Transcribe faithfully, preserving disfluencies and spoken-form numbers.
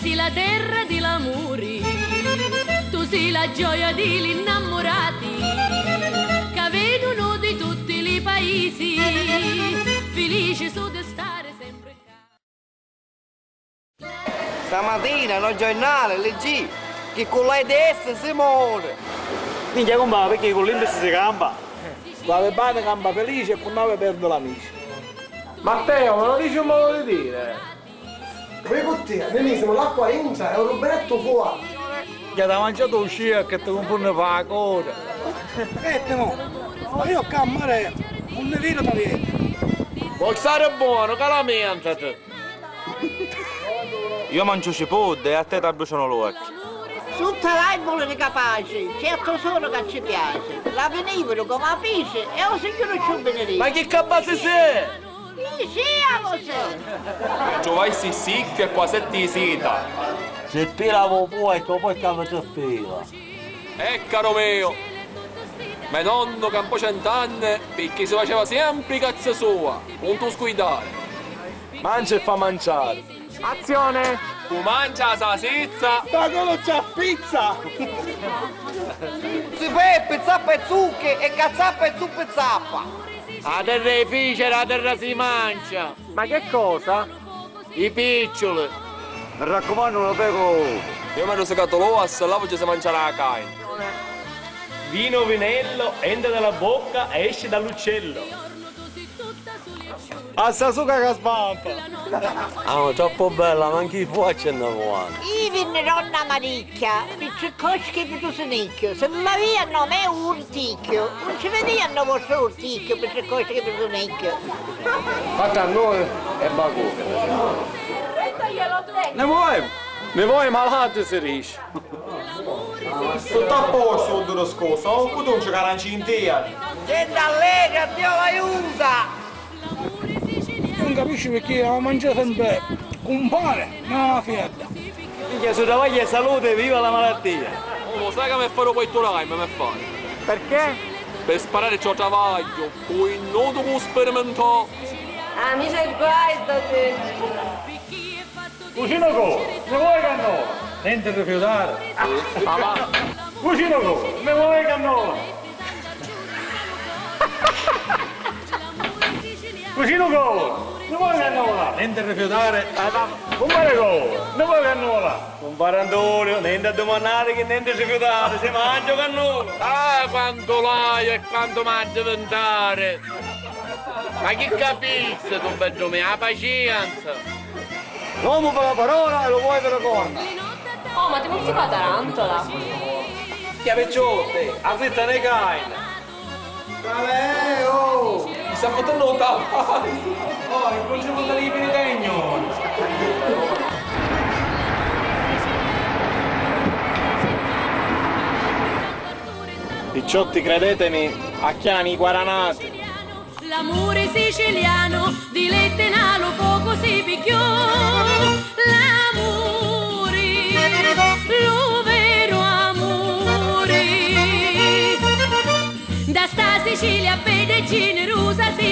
Si la terra di l'amuri, tu si la gioia di l'innammurati, ca venunu di tutti li paisi, filici su di stari sempri ccà. Stamatina nô giornali liggì chi cu l'A I D S si mori. Minchia cumpà, picchì cu l'Inps si campa? Cu avi bani campa filici e cu n'avi perdi l'amici. Matteo, ma non dici un modo di dire? Voi cu tia, ni misimu l'acqua intra e un rubinettu fua. Già t'ha manciatu u sciacca e ti cunfunni fa a coda. Senti mo, ma io ccà a mare non ne vidu niente. Vuoi stare buono, calamentati. Io manciu cipudda e a te t'abbrucianu l'uocchi. Sutta l'albulu di capaci, certu sunu ca ci piaci. La vinivuru comu a pici e o signuru ci u binirici. Ma chi cabbasi si? Diciamusi! Ci vai si sicchiu e quasi ti sita. Si pila vo pua e co poi cavi ti pila. Eh, caru meu, me nonnu campò cent'anni picchì si faceva sempri i cazzi sua, un tu scuidari. Mancia e fa manciari. Azione! Cu mancia a sasizza. Sta cola c'ha pizza! Zi Peppi, zappa e zucchi e cazzappa e zuppi zappa! A terra è ficera, a terra si mancia! Ma che cosa? I picciuli! Mi raccumannu, una pecora! Io mi rusicatu l'oas, là ci si manciari a caina! Vino vinello, entra dalla bocca e esce dall'uccello. A sta suca ca svampa! Ah, troppo bella, ma anche i fuoci hanno vuono. Io vinni donna Maricchia, picciccoschi pitusunicchio, se mi avia a nome urticchio, non ci venia a vostro urticchio, picciccoschi pitusunicchio. Fatta a noi e bacuto. Ne vuoi? Ne vuoi malati si dice. Tuttu a postu, u duru scusa, o cu tu nci caranci in tia. Gente allegra, Dio l'aiuta! Non capisci perché a mangiare sempre compare, non la fiata. Minchia, su travaglia e salute, viva la malattia! Oh, lo sai che mi fai poi tu la mi fai? Perché? Per sparare ciò travaglio, poi nudo con sperimentò. Ah, mi sei guai da te! Cucinu covu, mi vuoi cannoli? Nenti rifiutari. Cucinu covu, mi vuoi cannoli? Cucinu covu, mi vuoi cannoli? Nenti rifiutari. Cumpari covu, mi vuoi cannoli? Cumpari Antonio, nenti addumannari chi nenti rifiutari, si mangia cannoli. Ah, quantu l'hai e quantu m'ha diventari! Ma chi capissi tu, beddu mio, a pacienza! L'omu pi la parola e lu voi pi li corna. Oh, ma ti muzzica la tarantola! Chi avvicciutti, a frizza ne caina! Vabbè, oh! Mi sta fottendo un tappale! Oh, il congelamento di Piritegno! Picciotti, credetemi, acchiani i guaranati! L'amuri sicilianu di lettena lu focu si picchiò. L'amuri, lu veru amuri. Da sta Sicilia bedda e generusa si